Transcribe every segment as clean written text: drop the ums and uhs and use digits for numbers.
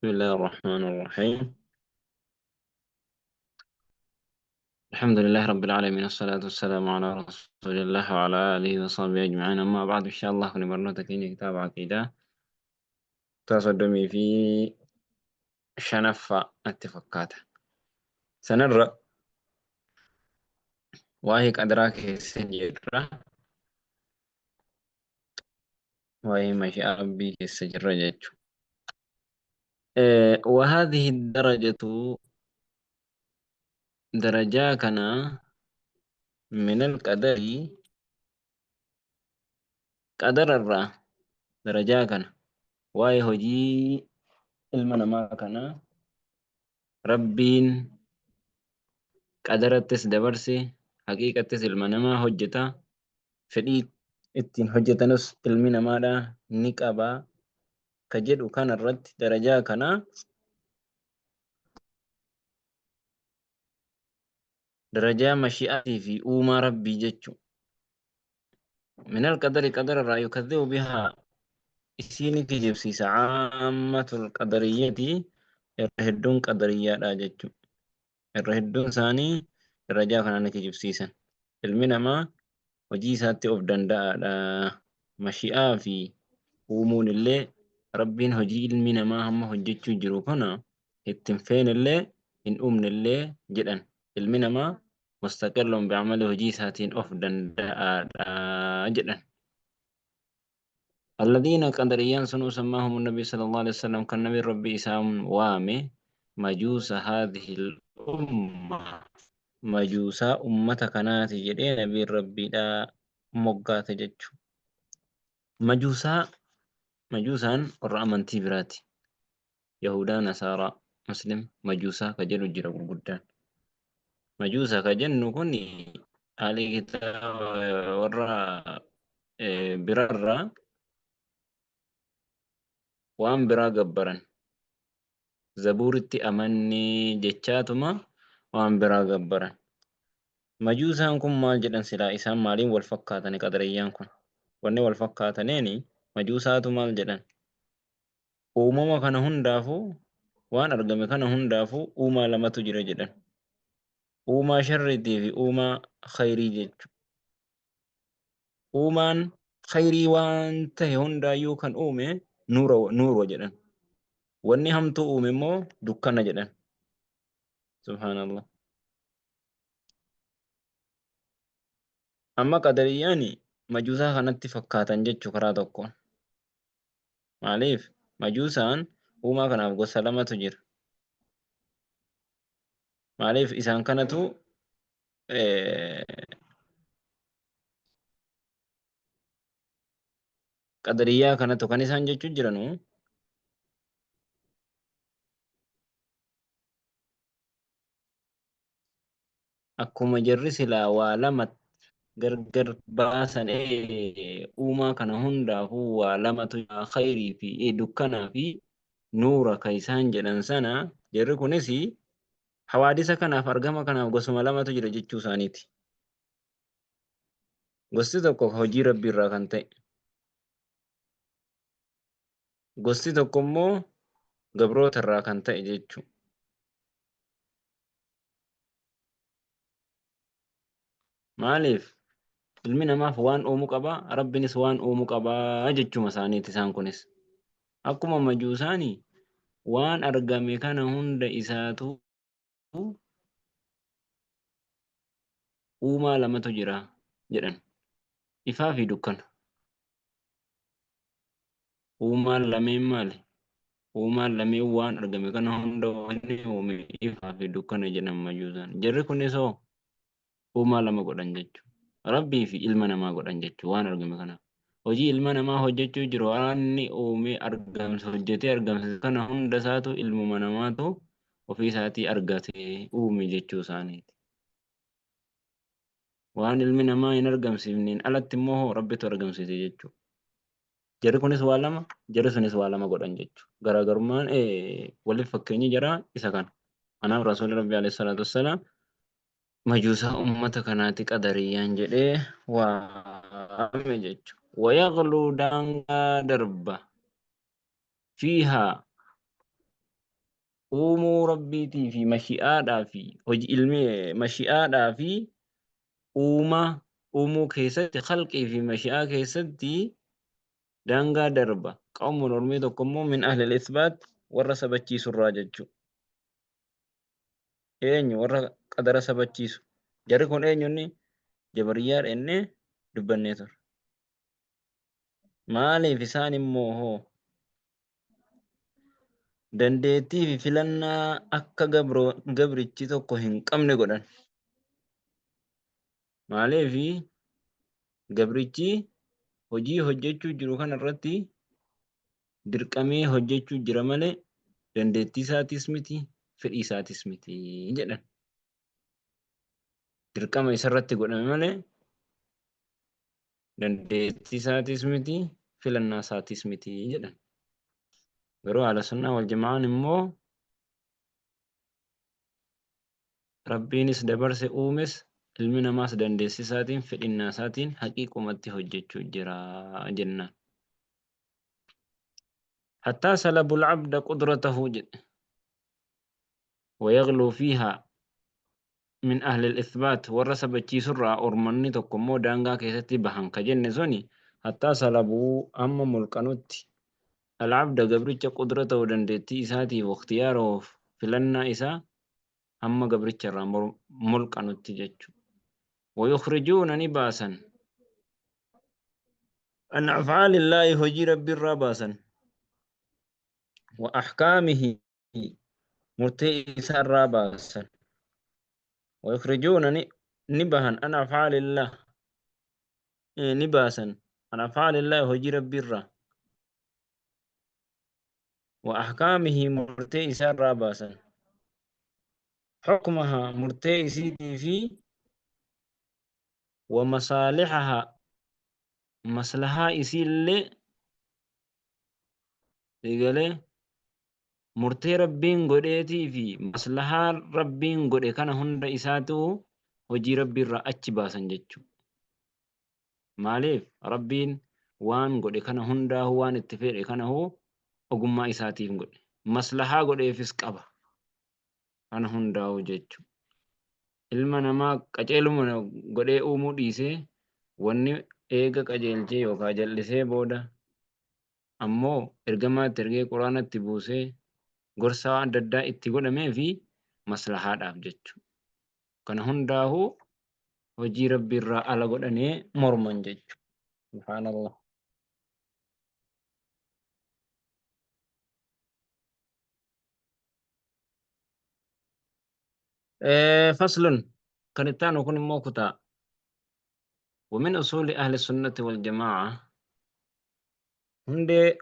بسم الله الرحمن الرحيم. الحمد لله رب العالمين، الصلاة والسلام على رسول الله وعلى آله وصحبه أجمعين، أما بعد. إن شاء الله كن برنوتك كتاب عقيدة تصدمي في شنفة اتفقات سنرى وهيك أدراك السجرة وهي مشيئة ربي السجرة جتشو. وهذه الدرجة درجة كان من القدر قدر الرا درجة كان واي هجي المنما كان ربين قدرتس دبرسي حقيقتس المنما هجتا fedhii ittiin hojjetanus ilmi namaadha ni qaba ka jedhu kana irratti darajaa kana darajaa mashi'aatii fi uumaa rabbii jechu. من القدر قدر الرأي يكذب بها isiin kijibsiisa عامة القدرية irra hedduun qadariyyaadha jechu. Irra hedduun isaanii darajaa kana ni kijibsiisan. Ilmi namaa hojii isaatti of danda'aadha. Mashi'aa fi uumuun illee rabbiin hojii ilmi namaa hamma hojjechuu jiru kana ittiin feenellee hin uumnellee jedhan. Ilmi namaa mustaqillun bi'amali hojii isaatiin of danda'aadha jedhan. الذين قدريان سنو سماهم النبي صلى الله عليه وسلم كان نبي ربي إسام وامي مجوس هذه الأمة مجوسا أمة كانت جدي نبي ربي دا مقات جتشو مجوسا مجوسان الرأمنتي براتي يهودا نصارى مسلم مجوسا كجلو جرا قدان مجوسا كجنو كوني علي كتاب ورا بررا waan biraa gabbaran zabuuritti amannee jechaatuma waan biraa gabbaran. Majuusaan kun maal jedhan silaa isaan maaliin wal fakkaatani qadariyyaan kun? Wanni wal fakkaataneen majuusaatu maal jedhan? Uumama kana hundaafuu waan argame kana hundaafuu uumaa lamatu jira jedhan. Uumaa sharriitii fi uumaa khayrii jechu. Uumaan khayrii waan tahe hundaayyuu kan uume nuura nuura jedhan. Wanni hamtuu uume immoo dukkana jedhan. Subhaanallah. Amma qadariyyaani majuusaa kanatti fakkaatan jechuu karaa tokkoon. Maaliif majuusaan uumaa kanaaf gosa lamatu jira. Maaliif isaan kanatu qadariyyaa kanatu kan isaan jechuu jiranu akkuma jarri silaa waa lama gargar baasan uumaa kana hundaafuu waa lamatu khayrii fi dukkanaa fi nuura ka isaan jedhan sana jarri kunis hawaadisa kanaaf argama kanaaf gosuma lamatu jira jechuu isaaniiti. Gosti tokko hojii rabbii irraa kan ta'e. Gosti tokko immoo gabroota irraa kan ta'e jechuudha. Maaliif ilmi namaaf waan uumu qaba, rabbinis waan uumu qaba jechuma isaaniiti isaan kunis. Akkuma majuusaani waan argame kana hunda isaatu uumaa lamatu jira jedhan. Ifaa fi dukkana. Uumaan lameen maali? Uumaan lameen waan argame kana hunda wanni uume ifaa fi dukkana jedhan majuusaan. Jarri kunis hoo uumaa lama godhan jechuudha. Rabbii fi ilma namaa godhan jechuudha waan argame kanaaf. Hojii ilma namaa hojjechuu jiru waan inni uume argamsa hojjetee argamsa kana hunda isaatu ilmuma namaatu ofii isaatii argate uume jechuu isaaniiti. Waan ilmi namaa hin argamsiifneen alatti immoo hoo rabbitu argamsiise jechuudha. Jarri kunis waa lama, jarri sunis waa lama godhan jechuudha. Garaagarummaan waliif fakkeenyi jaraa isa kana. Kanaaf Rasuulli Rabbi alayhi salaatu wassalaam majuusaa ummata kanaati qadariyyaan jedhee waame jechuudha. Wayagluu daangaa darba fiihaa Uumuu Rabbiitii fi mashi'aadhaa fi hojii ilmi mashi'aadhaa fi uumaa uumuu keessatti khalqii fi mashi'aa keessatti daangaa darba. Qawmun ormii tokko immoo min ahlil isbaat warra sabachiisurraa jechuu. Eenyu warra qadara sabachiisu? Jarri kun eenyu inni? Jabariyyaadha jennee dubbannee turre. Maaliif isaan immoo hoo dandeettii fi filannaa akka gabrichi tokko hin qabne godhan? Maaliif gabrichi hojii hojjechuu jiru kana irratti dirqamee hojjechuu jira malee dandeettii isaatis miti, fedhii isaatis miti jedhan. Dirqama isarratti godhame malee dandeettii isaatis miti, filannaa isaatis miti jedhan. Garuu Ahla Sunnaa wal Jama'aan immoo Rabbiinis dabarse uumes ilmi namaas dandeessi isaatiin fedhinnaa isaatiin haqiiqumatti hojjechuu jira jennaan. Hattaa salabul abda qudratahu jedhe. Wayagluu fiihaa min ahlil ithbaat warra sabachiisurraa ormanni tokko immoo daangaa keessatti bahan ka jenne suni hattaa salabuu hamma mulqanutti al-abda gabricha qudratahu dandeettii isaatiif wakhtiyaarahu filannaa isaa hamma gabricha irraa mulqanutti jechu. Wayukhrijuuna ni baasan an af'aalillaahi hojii Rabbi irraa baasan wa ahkaamihi murtee isaa irraa baasan. Wayukhrijuuna ni bahan an af'aalillah ni baasan an af'aalillaahi hojii Rabbi irraa wa ahkaamihi murtee isaa irraa baasan. Hukmaha murtee isiitii fi wa masaalihaha maslahaa isiillee eegalee murtee Rabbiin godheetii fi maslahaa Rabbiin godhe kana hunda isaatu hojii Rabbii irraa achi baasan jechuudha. Maaliif Rabbiin waan godhe kana hundaahu waan itti fedhe kanahu ogummaa isaatiif godhe. Maslahaa godheefis qaba. Kana hundaahu jechuudha. Ilma namaa qaceeluma godhee uumuu dhiisee wanni eega qajeelchee yookaan jal'isee booda ammoo ergamaa itti ergee Qur'aana itti buusee gorsa adda addaa itti godhamee fi maslahaadhaaf jechuudha. Kana hundaahu hojii Rabbii irraa ala godhanii morman jechuudha. Subhaanallah. Faslun kan itti aanu kun immoo kutaa. ومن أصول أهل السنة والجماعة هندي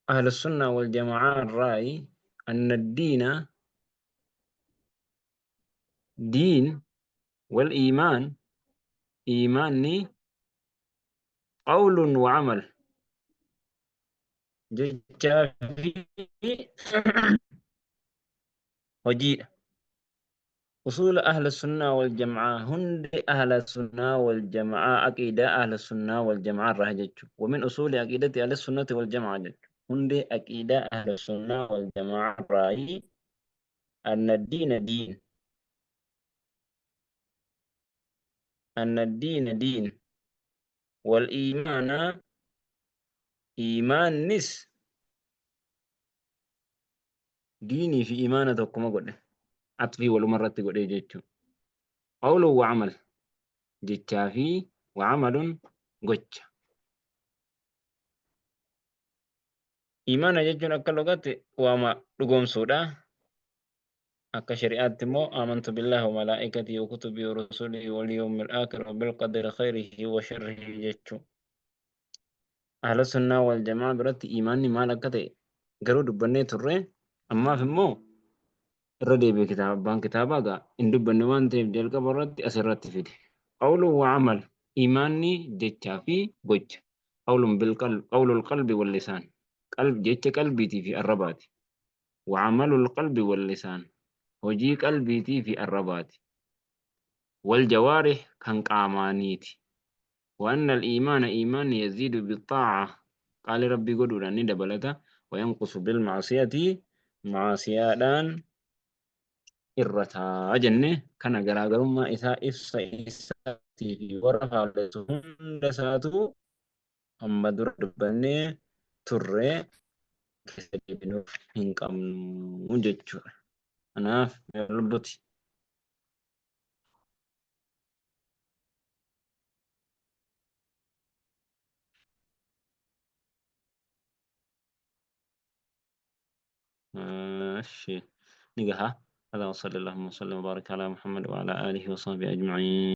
أهل السنة والجماعة الرأي أن الدين دين والإيمان إيماني قول وعمل jechaa fi hojiidha. Usuula ahla sunnaa wal jama'aa hundi ahla sunnaa wal jama'aa aqiidaa ahla sunnaa wal jama'aa irraa jechuudha. Wamin usuuli aqiidati ahla sunnati wal jama'aa jechuudha. Hundi aqiidaa ahla sunnaa wal jama'aa irraa anna diina diin anna diina diin wal iimaana iimaannis diinii fi iimaana tokkuma godhe atfii waluma irratti godhee jechuudha. Qawluun wa amal jechaa fi wa amalun gocha. Iimaana jechuun akka lugatti waama dhugoomsuudha. Akka shari'aatti immoo amantu billahi wa malaa'ikatihi wa kutubihi wa rusulihi wal yawmil aakhir wa bil qadri khayrihi wa sharrihi jechuudha. Ahla sunnaa wal jamaa biratti iimaanni maal akka ta'e garuu dubbannee turre ammaaf immoo irra deebi'e kitaaba abbaan kitaabaa gaa hin dubbanne waan ta'eef jalqaba irratti asirratti fide. Qawluun wa amal iimaanni jechaa fi gocha. Qawluun bil qalb qawlul qalbi wal lisaan qalb jecha qalbiitii fi arrabaati. Wa amalul qalbi wal lisaan hojii qalbiitii fi arrabaati. Wal jawaarih kan qaamaaniiti. Wa anna al-iimaana iimaanni yaziidu bixaa'a qaalii Rabbii godhuudhaan ni dabalata, wa yanqusu bil ma'siyati Maasiyaadhaan irrataa jenne kana garaagarummaa isaa ibsa isaatii fi warra faallessu hunda isaatu amma dura dubbannee turre keessa deebinuuf hin qabnu jechuudha. Kanaaf lubbuti. ماشي نقها. هذا، وصلى اللهم وسلم وبارك على محمد وعلى آله وصحبه أجمعين.